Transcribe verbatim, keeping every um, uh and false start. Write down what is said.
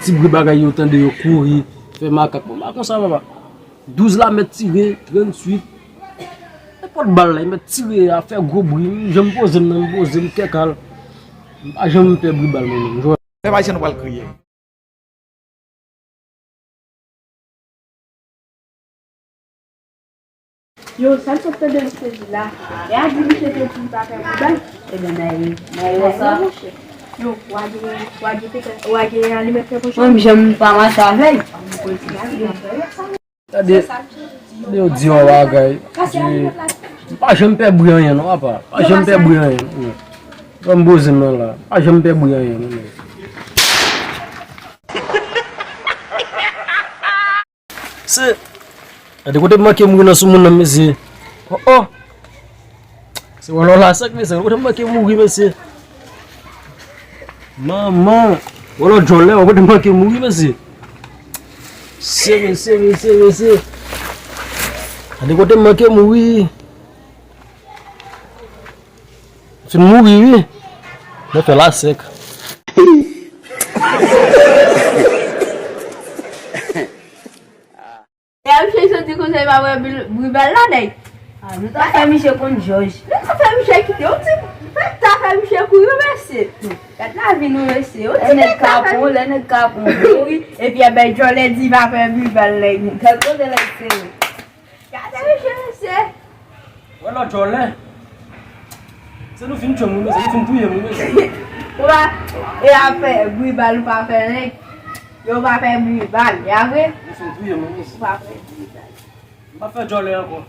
Ti bri bagay yo tande, yo kouri, fè makak. Bon, pa konsa, papa. Douz la mèt tire, tranntuit. Nenpòt bal la, li mèt tire a, fè gwo bri. M janm poze m nan, m poze m kèk al. M pa janm pè bri bal, mwen menm. Pèp ayisyen, nou pral kriye. Yo, sa l sot tande misye di la? E a di misye te di li pa fè bri bal. Ebyen, Mayi, Mayi wè sa. Yo, w a gen, w a gen petèt, w a gen alimèt fè pochon? Mwen, m janm pa mache avè l. Gade, gade yo di yon bagay. Di, m pa janm pè bri anyen non, papa. M pa janm pè bri anyen non. Ban m poze m nan la. M pa janm pè bri anyen non. Se, gade kote m manke mouri nan sou moun nan, mesye. Oh, oh. Se wòlò la sèk, mesye. Kote m manke mouri, mesye. Manman. Wòlò djòlè, kote m manke mouri, mesye. Se, mesye, mesye, mesye. Gade kote m manke mouri. Fin mouri, wi. Mwen fè la sèk. E a misye soti konsa, li pa wè bri, bri bal la, nèg. Ah, nou ta fè misye konn jòj. Nou ta fè misye kite, yon ti, ta fè misye kouri, mesye. Gad lavi nou, mesye. Yon ti nèg kapon, lè nèg kapon, wi. Epi, ebyen, djòlè di pa fè bri bal, nèg. Gad kote nèg se. Gade misye, mesye. Wè lòt djòlè. Se nou fin tchwe moun, mesye, nou fin touye moun, mesye. Ou pa, e a fè bri bal, ou pa fè nèg. Yo pa fè bri bal, ya vre? Nou fin touye moun, mesye. Ou pa fè bri bal. M pa fè djòlè ankò.